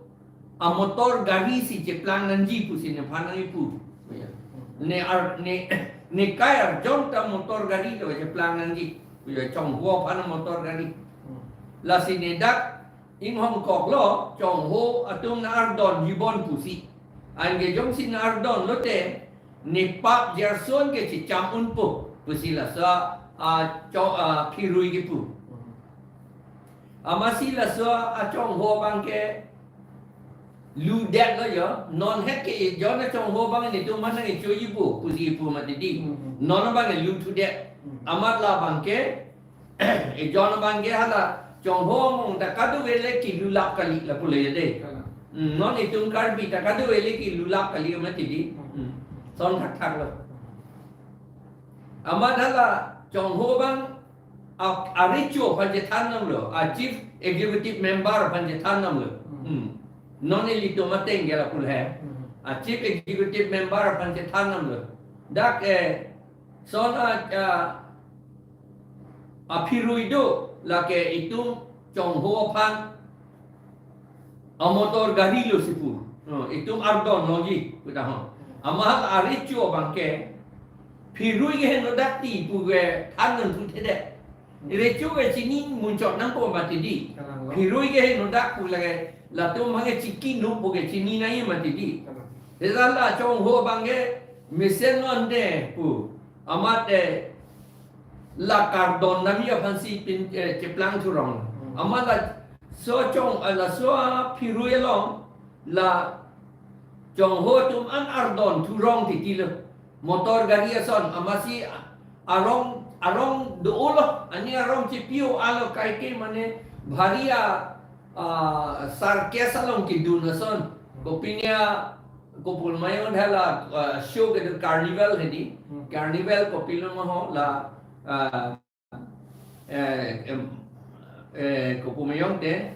amotor gari si cheplang nangji pusi nephan nangkipu. Ne ar-, ne, ne kai arjon ta motor gari lo cheplang nangji. Chongho aphan motor gari. Lasi ne dak inghongkoklo, chongho atum nang ardon jibon pusi. Anke jongsi nang ardon lote, ne pap jerson ke chicham unpo pusi laso, ah, cho-, ah, phirui kipu. Amatsi laso achongho abang ke ludetlo jo, non het ke ejon achongho abang netum aphan nangkechoji pu, pusi pu mati di. Hmm. Non abang ke luthudet. Hmm. Amat labang ke, ejon abang ke hala, chongho among ta kadokave le kelulap kali lapu le dei. Kalang. Hmm, non itum Karbi ta kadokave le kelulap kali mati di. Hmm. Hmm. Son thakthak lo. Amat hala, chongho abang a-, arecho aphan chethan damlo, a chief executive member aphan chethan damlo. Hmm. Hmm. Non ilitum ateng ke lapu le. Hmm. A chief executive member aphan chethan damlo. Dak, eh, son a, a, aphirui do, lake itum chongho aphan amotor gari lo si pu. Oh, itum ardon longji, pu ta ho. Amat arecho abang ke, phirui ke heno dak ti pu ke than nangthuthedet. Recho ke chini munchot nangpo mati di. Kalang lo. Phirui ke heno dak pu lake, latum abang ke chiki no pu ke chini nangji mati di. Kalang. Seta la chongho abang ke mesen londe pu. Amat, eh, la kardon nami aphansi pin, eh, cheplang thurong. Hmm. Amat laso chong, eh, laso aphirui along la chongho atum an ardon thurong titi lo. Motor gari ason, amatsi arong, arong do-olo, aning arong chepio alo kaike mane bhari a, ah, circus along kedun ason. Kopine a, kopul mayon hala, ah, show ke carnival hedi. Hmm. Carnival kopilo ma ho la, ah, eh, em, eh, kopu mayon te,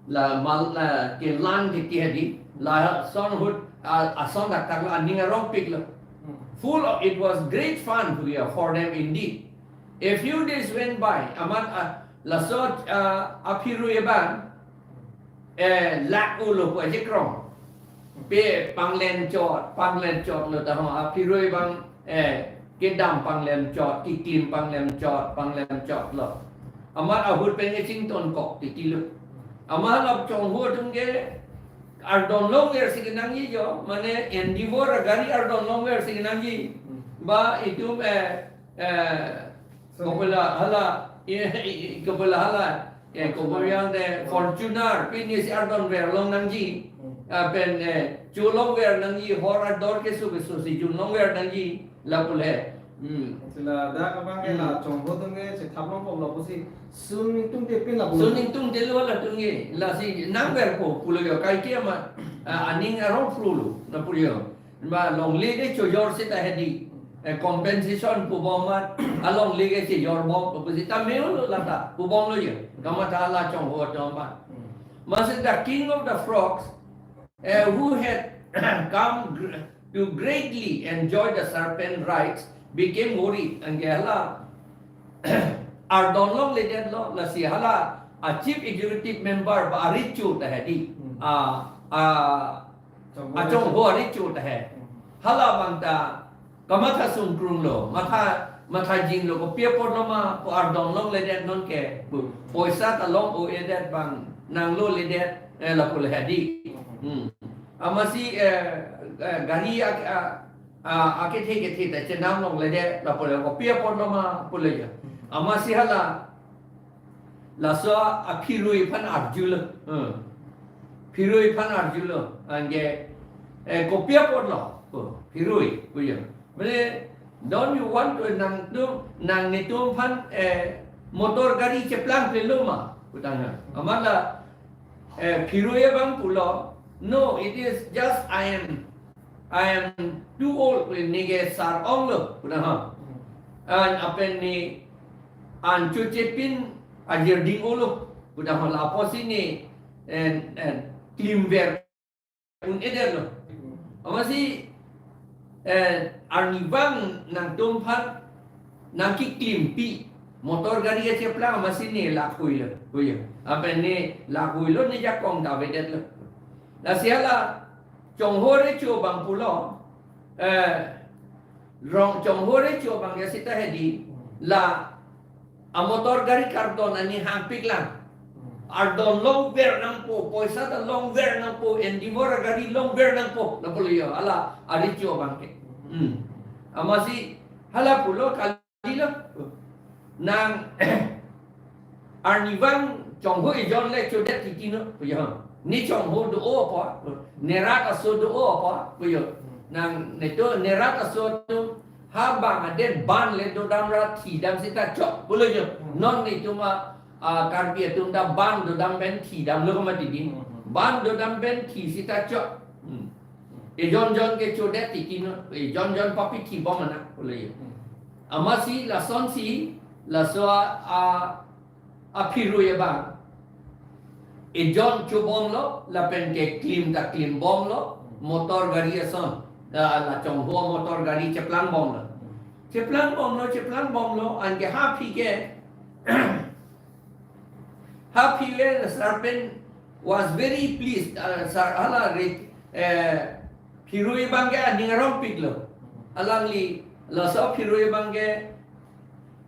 la mal, la kelang titi hedi, lason ahut, ah, ason dak tak la aning arongpik lo. Hmm. Full of, it was great fun for, for them indeed. A few days went by, amat, ah, laso, ah, aphirui abang, eh, lak-ulo pu ajekrong. Pe panglen chot, panglen chot lo ta ho, aphirui abang, eh, kedam panglen chot, keklim panglen chot, panglen chot lo. Amat ahut pen kechingtonkok titi lo. Amat la chongho atum ke ardon longver si kenangji jo, mane Endeavour gari ardon longver si kenangji. Hmm. Ba itum, eh, eh, so, kopula hala, eh, eh, kopula hala, eh, so, kopula yang de Fortuner, pini si ardonver long nangji. Hmm. Ah, pen, eh, cho longver nangji, hor ador keso keso si jun longver nangji, lapu le. Hmm. Sila dak abang ke la, hmm, chongho atum ke chethap longpo lapusi sun ningtungte pin lapu. Sun ningtungte lo latum ke, lasi nangverpo pulo jo, kaike amat, ah, aning arong phru lo, lapu jo. Ba longle ke chojor seta hedi, eh, compensation pubom amat, alongle ke chojor bom, pusi ta meo lo lata, pubom lo jo. Kamatha la chongho atum amat. Hmm. Amatsi the king of the frogs, eh, who had come gr-, to greatly enjoy the serpent rides, became worried. Anke hala ardon longledetlo, lasi hala a chief executive member ba arecho ta hedi. Hmm. A, a, chongho, achongho arecho ta he. Hmm. Hala abang ta kamatha sungkrung lo, matha, matha jin lo, kopi apot lo ma, ko ardon longledet non ke, pu, poisa ta long-o-edet abang, nangloledet, eh, lapu le hedi. Hmm. Amatsi, eh, eh, gari ak-, a, a, akethe kethe ta chenam longledet, lapu le kopi apot lo ma, pu le jo. Amatsi hala, laso aphirui aphan arjulo. Hmm. Phirui aphan arjulo, anke, eh, kopi apotlo, oh, Phirui, pujo. Mane, don't you want to nangtum, nang netum aphan, eh, motor gari cheplangplelo ma, putangha. Amat la, eh, Phirui abang pulo, no, it is just I am, I am too old, neke sar-onglo, putangha. An lapen ne an chochepin ajirding olo, putangha, lapusi ne, en, en, klimver un-edetlo. Amatsi, eh, arnivang nangtum aphan nangkeklimpi motor gari kacheplang amatsi ne lakhuilo, pujo. Lapen ne lakhuilo, ne jakong ta avedetlo. Lasi hala Chongho recho abang pulo, eh, rong Chongho recho abang ke seta hedi, la amotor gari kardon aning hangpiklang. Ardon longver nangpo, poisa ta longver nangpo, Endeavour agari longver nangpo, lapulo jo, hala arecho abang ke. Hmm. Amatsi hala pulo, kalilo. Nang arnivang Chongho ejon le chodet titino, pujo. Ne Chongho do-o apot, ne rat aso do-o apot, pujo. Nang netum, ne rat aso atum, ha bang adet ban le dodam ra thidam seta chok, pulo jo. Hmm. Non netum a, a, Karbi atum ta ban dodam pen thidamlo mati di. Hmm, hmm. Ban dodam pen thi seta chok. Hmm. Ejon jon ke chodet titino, ejon jon papi thibom anak, pulo jo. Hmm. Amatsi lasonsi, laso a, a, aPhirui abang ejon chobomlo, lapen keklim ta klimbomlo, motor gari ason, la, la Chongho motor gari cheplangbomlo. Cheplangbomlo, cheplangbomlo, anke ha aphi ke, ha aphi le la servant was very pleased, uh, sar hala re, eh, Phirui abang ke aning arongpiklo. Alangli, laso Phirui abang ke,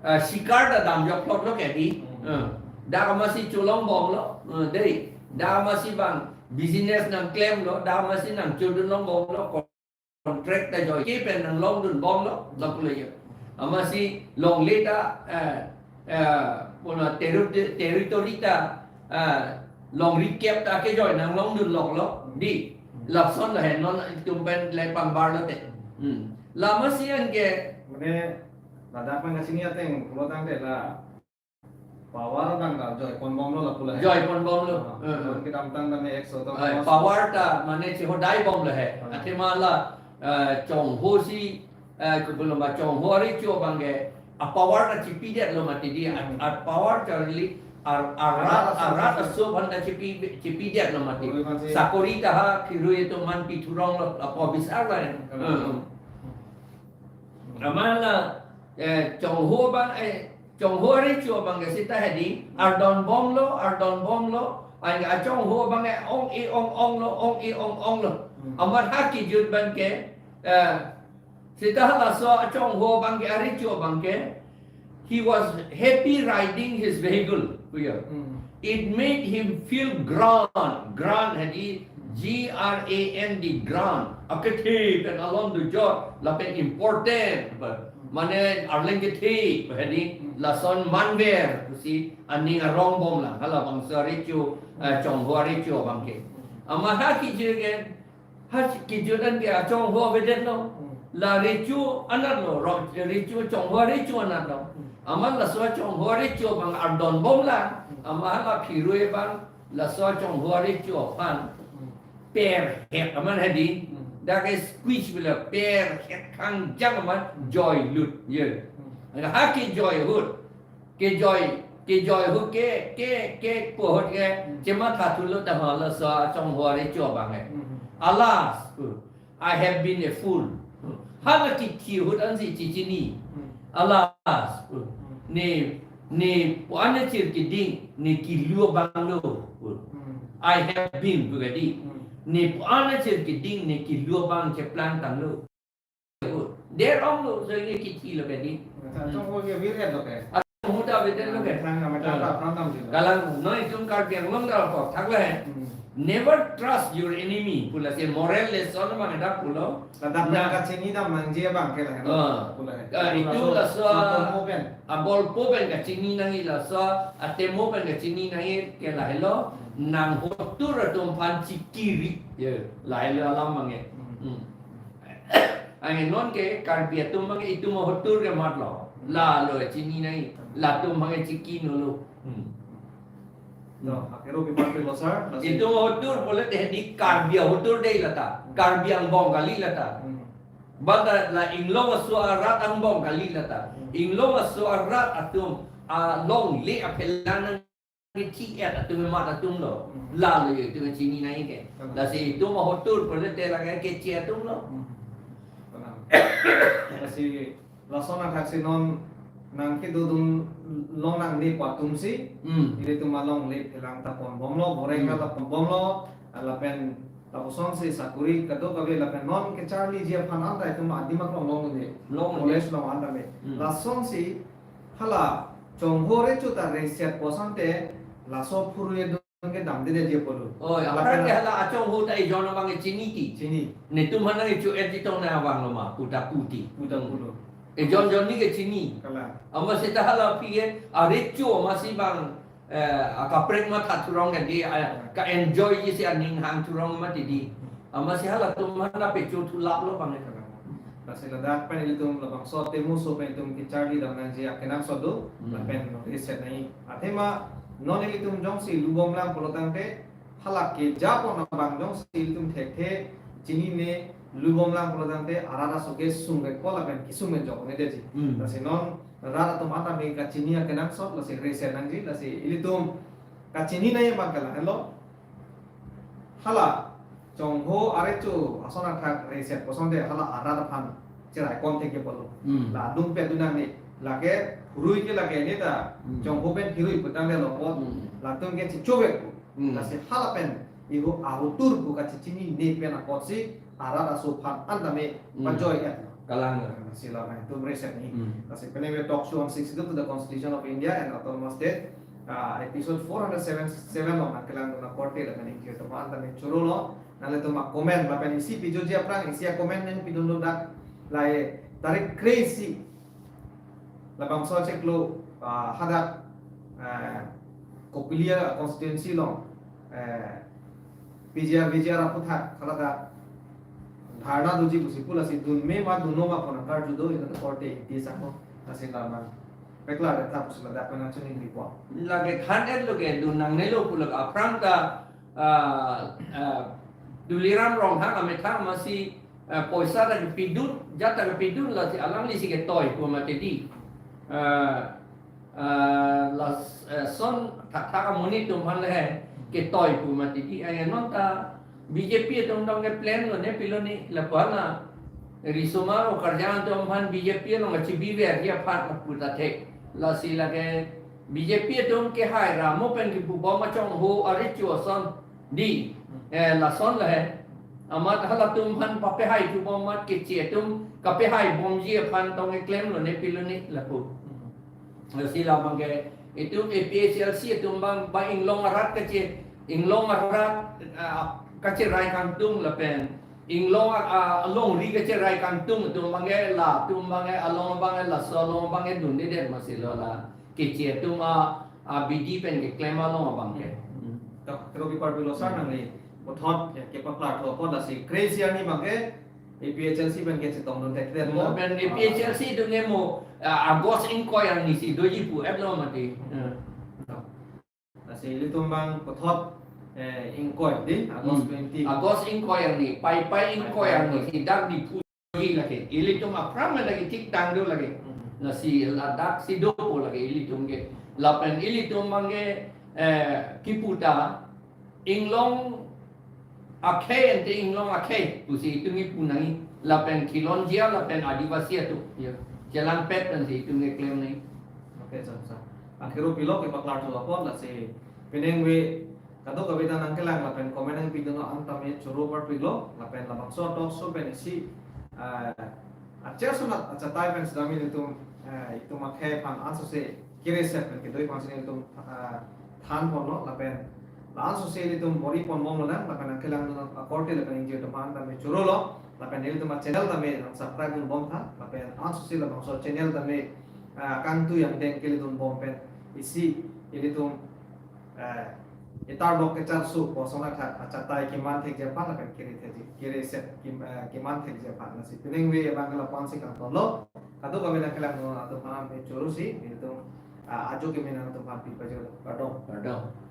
ah, shikar ta damjokplotlo ke di. Hmm. Eh, dak amatsi cholongbomlo, eh, dei. Dak amatsi bang business nangklemlo, dak amatsi nangchodunlongbomlo, contract ta joike pen nanglongdunbomlo, lapulo jo. Amatsi longle ta, eh, eh, puna terri-, territory ta, eh, longri kep ta kejoi nanglongdunloklo, di. Lason lahenlo, non itum pen le pangbarlo te. Hmm. La amatsi anke. Mane, ladak pen kachini ateng, pulo tangte la power abang ta joiponbomlo lapulo he. Joiponbomlo. Ah, eh, eh. Kedamtang ta ne ekso to. Eh, power ta mane chehodai bomlo he. Ah. Athema la, eh, Chongho si, eh, kepu lo ma Chongho arecho abang ke, apower ta chipidetlo mati di, a, hmm, apower charli, a, arat, arat aso aphan ta chipi, chipidetlo mati. Sakori ta ha Phirui atum aphan pithuronglo, lapu bisar la. Hmm. Hmm. Amat la, eh, Chongho abang, eh, Chongho arecho abang ke seta hedi, ardonbomlo, ardonbomlo, anke aChongho abang ke ong-e ong-onglo, ong-e ong-onglo. Hmm. Amat ha kejut abang ke, eh, seta halaso aChongho abang ke arecho abang ke, he was happy riding his vehicle, pujo. Hmm. It made him feel grand. Grand hedi, G R A N D, grand. Akethe pen alon dojot, lapen important. Mane arleng kethe, hedi, lason manver, pusi aning arongbomlang. Halabangso arecho, eh, Chongho arecho abang ke. Amat ha kejut ke, ha kejut an ke aChongho avedetlo. Hmm. La recho anatlo, ro-, recho Chongho arecho anatlo. Hmm. Amat laso aChongho arecho abang ardonbomlang. Hmm. Amat hala Phirui abang laso aChongho arecho aphan. Hmm. Perhet amat hedi. Hmm. Dak ke squeeze bila perhet kangjang amat, hmm, joilut, ye. Hmm. Ha kejoi ahut. Kejoi, kejoi ahut ke, ke, kepu ahut ke, hmm, chemathathulo ta halaso aChongho arecho abang ke. Hmm. Alas, uh, I have been a fool. Hala kithi ahut ansi chechini. Hmm. Alas, uh, hmm, ne, ne pu-an achir keding, ne kelu abanglo. Uh. Hmm. I have been, pu ke di. Hmm. Ne pu-an achir keding, ne kelu abang cheplangtanglo. Der-onglo, so ini kithi lo ke di. Acha, Chongho ke virhet lo ke. Acha, Chongho ta virhet lo ke. Nang nama, ah, ta pranam sih. Kalang, noi itum Karbi Anglong ta apot thaklo he. Hmm. Never trust your enemy. Pu lasi moral lesson abang dak pulo. Ladak pen na- kachini dam nangji abang ke lahelo. Ah. Pu lahelo. Ah, itu laso, laso laso atomo pen. Abolpo pen kachini nangji, laso atomo pen kachini nangji ke lahelo. Hmm. Nang hotur atum aphan chikiri. Ya, lahelo alam abang ke. Hmm. Hmm. Anke non ke Karbi atum abang ke itum ahotur ke matlo. Lalo chini nangji. Latum abang ke chiki nolo. Hmm. No, akero pi parpiklo sir. Lasi itum ahotur pulote di Karbi ahotur dei lata. Hmm. Karbi angbong kali lata. Hmm. Bang ta la inglong aso arat angbong kali lata. Hmm. Inglong aso arat atum alongle aphelang nangkethi-et atum amat atumlo. Hmm. Lalo itum chini nangji ke. Hmm. Lasi itum ahotur pulote lake keche atumlo. Hmm. Tenang. Lasi lason athaksi non nangkedodun longnangne pu atumsi, hmm, ilitum alongle aphelang ta ponbomlo, boreng, hmm, ta ponbomlo, lapen lapusonsi sakuri kadokave lapen non kecharliji aphan anta itum adim aklong longdunde. Longdunde. College along anta me. Hmm. Lasonsi hala chongho recho ta reset pu asonte laso phurui adun kedamdedeji apotlo. Oh, ya, lapen aphrang ke hala achongho ta ejon abang ke chini ti. Chini. Netum aphan nangkecho-etji tong nang abang lo ma, pu ta pu ti. Pu ta pulo. Ejon jon ni ke chini. Kalang. Amatsi ta hala aphi ke, arecho amatsi bang, eh, akaprek matha thurong ke di, eh, ka-enjoyji si aning hang thurong mati di. Amatsi halatum aphan nangpecho thulaplo abang ke. Lasi ladak pen ilitum labangso atomo aso pen itum kecharli dam nangji akenangsot do, hmm, lapen reset nangji. Athema non ilitum jongsi lubomlang pulotangte, hala kejapon abang jongsi ilitum thekthe chinine lubomlang pulotangte arat aso ke sungrekpo lapen kesung pen joknedetji. Hmm. Lasi non rat atum anta me kachini akenangsot, lasi reset nangji, lasi ilitum kachini nangji abang ke lahenlo. Hala chongho arecho ason athak reset pu asonte hala arat aphan cherai kon thekji apotlo. Hmm. La adung pen dun nangne, lake phurui ke lake ne ta, hmm, chongho pen phurui putangdetlo apot. Hmm. Latum ke chechobek pu. Hmm. Lasi hala pen iho ahotur pu kachechinine pen apotsi arat aso aphan anta me, hmm, pajoi-etlo. Kalang. Lasi la nangtum reset nangji. Hmm. Lasi penang we talk show on sixty-two to the Constitution of India and Autonomous State, ah, episode four hundred seven, seven along nangkelangdun akorte lapen ingkir atum aphan anta me chorolo. Nanglitum acomment lapen isi pijoji aphrang isi acomment nangpidunlo dak, lahai tarik kre-isi labangso chiklo, ah, hadak, ah, Kopulia constituency along, eh, P G R, V G R aphuthak haladak dharna doji pusi pu, lasi dunme ma dunnon ma pu nangkarju do, ilitum korte ingti sako, lasi la nangpeklar-et tha pusi ladak pen nangchiningripo. Lake than-etlo ke dun nangnelo pulo, aphrang ta, ah, ah, Tuliram Ronghang amethang amatsi, eh, poisa ta kepidun, jat ta kepidun, lasi alanglisi ketoi pu mati di. Eh, eh, las, eh, son thakthak amonit atum aphan le ketoi pu mati di. Eh, non ta B J P atum dong ke plan lo ne pilo ni, lapu hala risomar okarjang atum aphan B J P along kachibiverji aphan lapu ta thek. Lasi lake B J P atum kehai ra mo pen kepubom achongho arecho ason di, eh, lason lahe. Amat halatum aphan papehai chubom amat keche atum kapehaibomji aphan tong keklemlo ne pilo ni lapu. Hmm. Lasi la abang ke itum A P H L C atum abang, ba inglong arat kache, inglong arat, ah, kacherai kangtung lapen inglong, ah, alongri kacherai kangtung atum abang ke, latum abang ke, along abang ke, laso along abang ke dundedet amatsi lo la keche atum a, abidi pen keklem along abang ke. Hmm. Tok, tero pi parpiklo sir, nangli puthot ya kepaklarthu apot, lasi kre-isi arni abang ke A P H L C pen kechetongdun thekthedetlo. Lapen A P H L C atum ke mo, ah, August ingkoi arnisi doji pu-etlo mati. Hmm. Tok. Lasi ilitum abang puthot, eh, ingkoi di, August, hmm, twenty. August ingkoi arni, Paipai ingkoi, Paipai arni, ingkoi, si dak Diphu doji lake. Ilitum aphrang lake thik tang do lake. Hmm. Lasi ladak si dopo lake ilitum ke. Lapen ilitum abang ke, eh, kipu ta inglong akhei ante inglong akhei pusi itum kipu nangji. Lapen Khilonjia lapen Adivasi atum, ya, chelangpet pensi itum keklem nangji. Okay, sir, sir. Akero pilo kepaklarthu apot, lasi penang we kadokave ta nangkelang lapen comment nangpidunlo anta me choro parpiklo, lapen labangso talk show pen isi, ah, acher sunat achatai pen sitame itum, ah, itum akhei aphan ansose kere set pen kedo-ik aphansi itum, ah, thanponlo, lapen La-an sose ilitum bor-i ponbom lonang, lapen nangkelangdun akorte lapen ingjir atum aphan tame chorolo, lapen ilitum a-channel tame nang subscribe dunbom tha, lapen ansose labangso channel tame, ah, kangtui angdeng kele dunbom pen isi ilitum, eh, itarbok kecharsu kosonthot achatai keman thekji aphan lapen kere thekji, kere set kim-, eh, keman thekji aphan. Lasi peningve abang ke la-an si kangtonlo, kadokave nangkelangdun atum aphan tame chorosi ilitum, ah, ajo keme nangtum aphan pi pajirlo. Kardom. Kardom.